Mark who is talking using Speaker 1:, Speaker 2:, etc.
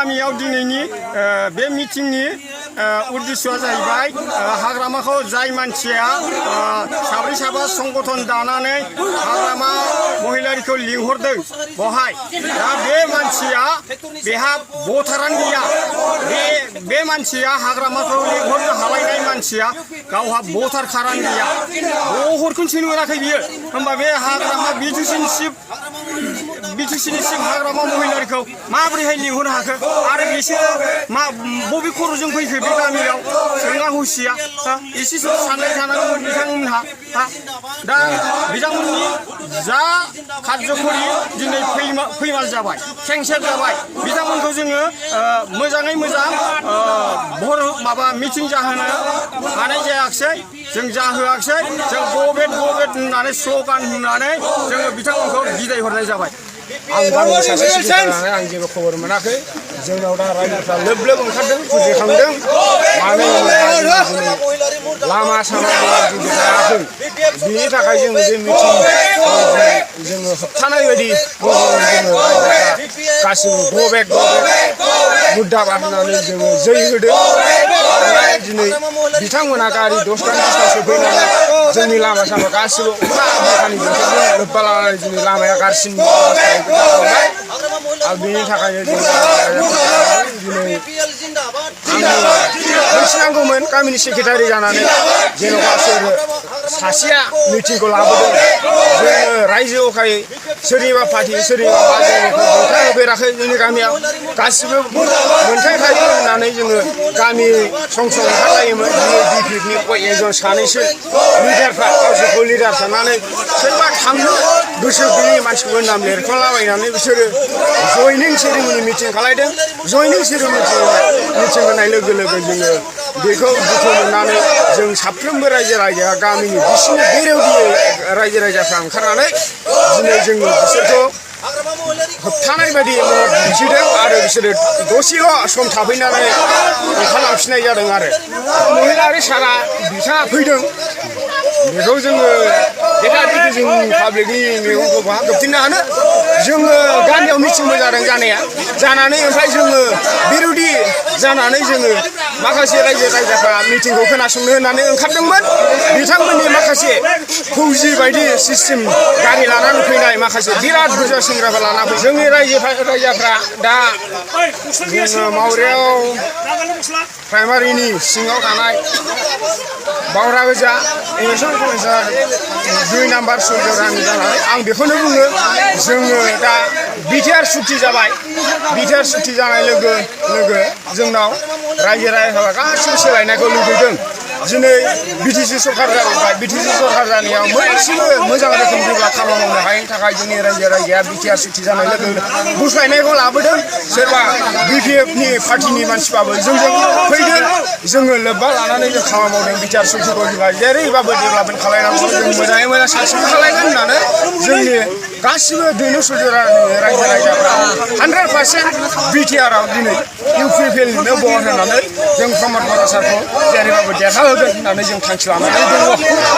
Speaker 1: गामियाव दिनैनि बे मिटिंनि उद्देश्यआ जाहैबाय हाग्रामाखौ जाय मानसिया साब्रै साबा संगठन दानानै हाग्रामा महिलारिखौ लिंहरदों बहाय दा बे मानसिया बेहा भटारानो गैया बे मानसिया हाग्रामाखौ लिंहरनो हालायनाय मानसिया गावहा भटार कार्डानो गैया भटखौनो सोनो मोनाखै बियो होमबा बे हाग्रामा बिटिसिनि सिम हाग्रामा महिलारिखौ माबोरैहाय लिंहरनो हाखो आरो बिसोरो बबे खर'जों फैखो बे गामियाव सोंना हुसिया एसेसो साननाय थानांगौमोन बिथांमोनहा दा बिथांमोननि जा कार्यकरि दिनै फैमाल जाबाय केन्सेल जाबाय बिथांमोनखौ जोङो मोजाङै मोजां मिटिं जाहोनो हानाय जायाखिसै जों जाहोआखिसै जों गभेट होननानै स्ल'गान होननानै जोङो बिथांमोनखौ बिदाय हरनाय जाबाय
Speaker 2: आं गामिनि सासे सुबुंफोरानो आं जेबो खबर मोनाखै जोंनाव दा रायजोफ्रा लोब लोब ओंखारदों फुजिखांदों मानो होनोब्ला दिनै लामा सामा जुदि जायाखै बिनि थाखाय जोङो बे मिटिं जोङो होबथानाय बायदि जोङो गासिबो गभेट मुद्दाबाद होननानै जोङो जै होदों दिनै बिथांमोना गारि 10-20 फैनानै जोंनि लामा सामा गासिबो अखा बांखानि बोथोरजों लोब्बा लानानै दिनै लामाया गाज्रिसिन आरो बेनि थाखायनो दिनै मिथिनांगौमोन गामिनि सेक्रेटारि जानानै जेन'बा सासेया मिटिंखौ लाबोदों जोङो रायजो अखायै सोरनिबा पार्टि सोरनिबा मोनथाय होफेराखै जोंनि गामियाव गासिबो मोनथाय थायो होननानै जोङो गामि सम ओंखारलायोमोन दिनै बिपिएफनि एकजन सानैसो लिडारफ्रा गावसोरखौ लिडार साननानै सोरबा थांनो गोसो गैयै मानसिखौ नाम लिरख'लाबायनानै बिसोरो जयनिं सेरेमनि मिटिं खालायदों जयनिं सेरेमनि मिटिं होनाय लोगो लोगो जोङो बेखौ दुखु मोननानै जों साफ्रोमबो रायजो राजाया गामिनि बिसिनि बेरेवदियै रायजो राजाफ्रा ओंखारनानै दिनै जोङो बिसोरखौ होबथानाय बायदि दिन्थिदों आरो बिसोरो दसेल' सम थाफैनानै ओंखारलांफिननाय जादों आरो महिलारि साना बिथाङा फैदों बेखौ जोङो बेटारिखौ जों पाब्लिकनि मेगनखौ बहा खोबफिननो हानो जोङो गामियाव मिथिंबो जादों जानानै ओमफ्राय जोङो बिरोधि जानानै जोङो माखासे रायजो राजाफ्रा मिटिंखौ खोनासंनो होननानै ओंखारदोंमोन बिथांमोननि माखासे फौजि बायदि सिस्टेम गारि लानानै फैनाय माखासे बिराद बुरजा सेंग्राफोर लाना फै जोंनि रायजोफ्रा दा जोङो मावरियाव प्राइमारिनि सिङाव थानाय बावरा गोजा इंलिस कलेजआ 2 नाम्बार सल्जरानि जानानै आं बेखौनो बुङो जोङो दा बिटिआर सुक्ति जाबाय बिटिआर सुक्ति जानाय लोगो लोगो जोंनाव रायजो राजाफ्रा गासिबो सोलायनायखौ लुबैदों दिनै बिटिसि सरकार जाबाय बिटिसि सरकार जानायाव मोनसेबो मोजां रोखोम जेब्ला खामानि मावनो हायैनि थाखाय जोंनि रायजो राजाया बिटिआर सुक्ति जानाय लोगो बुस्लायनायखौ लाबोदों सोरबा बिपिएफनि पार्टिनि मानसिबाबो जोंजों फैदों जोङो लोब्बा लानानै जों खामानि मावदों बिटिआर सुक्तिखौ जोंहा जेरैबाबो डेभेलपमेन्ट खालामनांगौ जों मोजाङै मोजां साक्सेस खालामगोन होननानै जोंनि गासिबो दैलु सल्जरानि रायजो राजाफ्रा 100% बिटिआरआव दिनै इउपिपिएलनो भट होनानै जों प्रमद बर' सारखौ जेरैबाबो देरहाहोगोन होननानै जों थांखि लानानै दङ।